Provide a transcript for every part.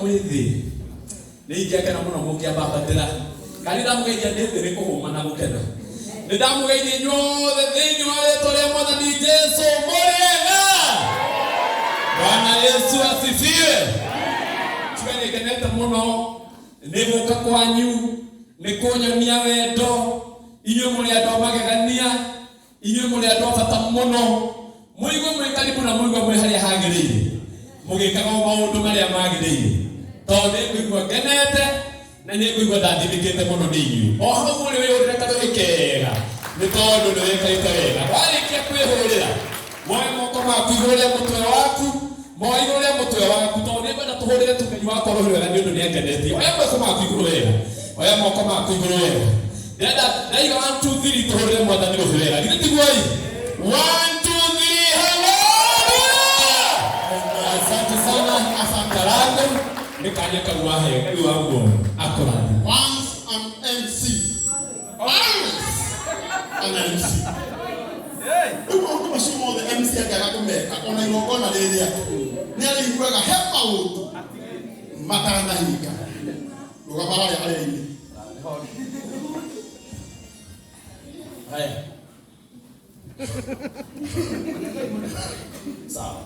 Mwĩ thĩ nĩ ingĩakena mũno mũngĩambambatĩra. Kana nĩ ndamũgeithia ndĩ thĩ nĩ kũhũma na gũkena. Nĩ ndamũgeithia inyuothe thĩinĩ wa rĩtwa rĩa Mwathani Jesu. Mũrĩega? Bwana Yesu asifiwe. Tiga nĩ ngenete mũno nĩ gũka kwanyu, nĩ kũnyonia wendo. Inyuĩ mũrĩ andũ a magegania. Inyuĩ mũrĩ andũ a bata mũno. Mũigue mwĩ karibu na mũigue mwĩ harĩa hagĩrĩire, mũgĩkaga o maũndũ marĩa magĩrĩire, tondũ nĩ ngũigua ngenete na nĩ ngũigua ndathimĩkĩte mũno nĩ inyuĩ. O hau mũrĩ wĩhũrĩre karũhĩ kega nĩ tondũ nĩ wĩkarĩte wega. Warĩkia kwĩhũrĩra, woe moko maku igũrũ rĩa mũtwe waku, moe igũrũ rĩa mũtwe waku, tondũ nĩ ngwenda tũhũrĩre tũmeni wakwa rũhĩ rwega nĩ ũndũ nĩ angenetie. Oya moko maku igũrũ wega, oya moko maku igũrũ wega. Ndĩrenda ndaiga 1 2 3 tũhũrĩre Mwathani rũhĩ wega. Githĩ tiguo ĩ? 1 2 3 haleluya! Asante sana, asante Karango. Nĩ kanya kau wahe Ngai wa muoyo akũrathime. Once an MC, always an MC. Rĩu maũndũ macio mothe MC angĩaga kũmeka ona igongona rĩrĩa nĩ arĩiguaga he maũndũ matanahinga. Rũgama harĩa harĩa-inĩ. Haya. Sawa.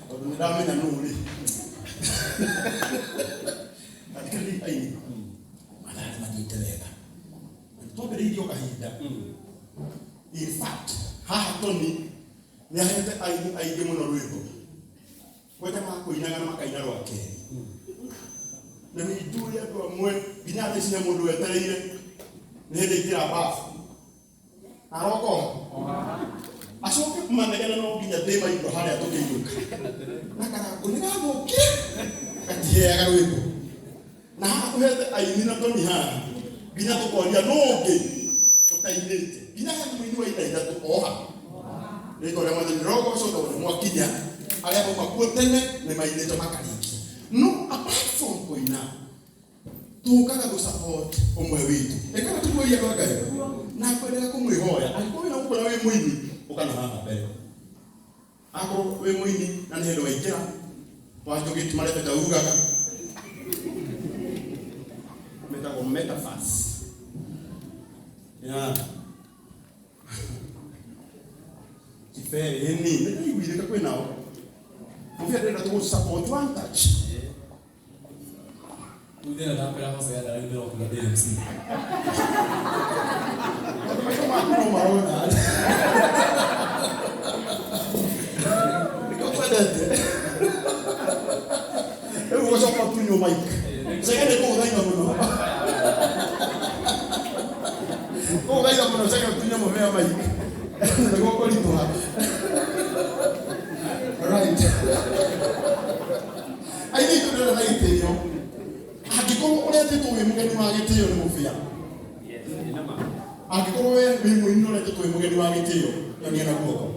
Tondũ nĩ ndamenya nũ rĩ. Athikĩrĩria aini. Mathaa nĩ mathiĩte wega. Na nĩ twambĩrĩirie o kahinda. In fact, haha Tony nĩ ahete aini aingĩ mũno rwĩmbo. Kwenda makũinaga na makaina rwa kerĩ. Na nĩ njũĩ andũ amwe nginya thaa ici he mũndũ wetereire nĩ hĩndĩ aingĩra bafu. Aroka acoke manegene no nginya ndĩmaigua harĩa tũkĩinũka. Na karangũ nĩ gathũkire gatiheaga rwĩmbo. Na haha tũhete aini na Tony haha nginya tũkoria nũ ũngĩ ũtainĩte. Nginya he mũini wa ina ithatũ oha. Rĩtwa rĩa Mwathani rĩrogocwo tondũ nĩ mwakinya arĩa mauma kuo tene nĩ mainĩte makarĩkia. No apart from kũina tũkaga gũ support ũmwe witũ. Ĩkana tiguo andũ a Ngai. Na ngwendaga kũmwĩhoya angĩkorwo wĩna gũkũ na wĩ mũini ũka na haha mbere. Akorwo wĩ mũini na nĩ hĩndĩ waingĩra wanjũgĩti marĩa Peter ugaga metagwo metaphors. Yeah. Kibere ĩni nĩ ndaiguire ta kwĩ nao. Mũbia ndĩrenda tũgũ support one touch. Rĩu thĩna ndakwĩra Hosea ndaraumĩra ũkiuga ndĩ MC. Tondũ maitho maku no marona. Nĩkĩo twendete. Rĩu ũgacoka ũtunywo mic. Chege nĩ kũgũthaitha mũno. Kũgũthaitha mũno Chege ũtunye mũmea mic. Nĩguo kũritũha. Right. Aini aitũ ndĩrenda na gĩtĩo. Angĩkorwo ũretĩtwo wĩ mũgeni wa gĩtĩo nĩ mũbĩa. Angĩkorwo we wĩ mũini na ũretĩtwo wĩ mũgeni wa gĩtĩo, nyonia na guoko.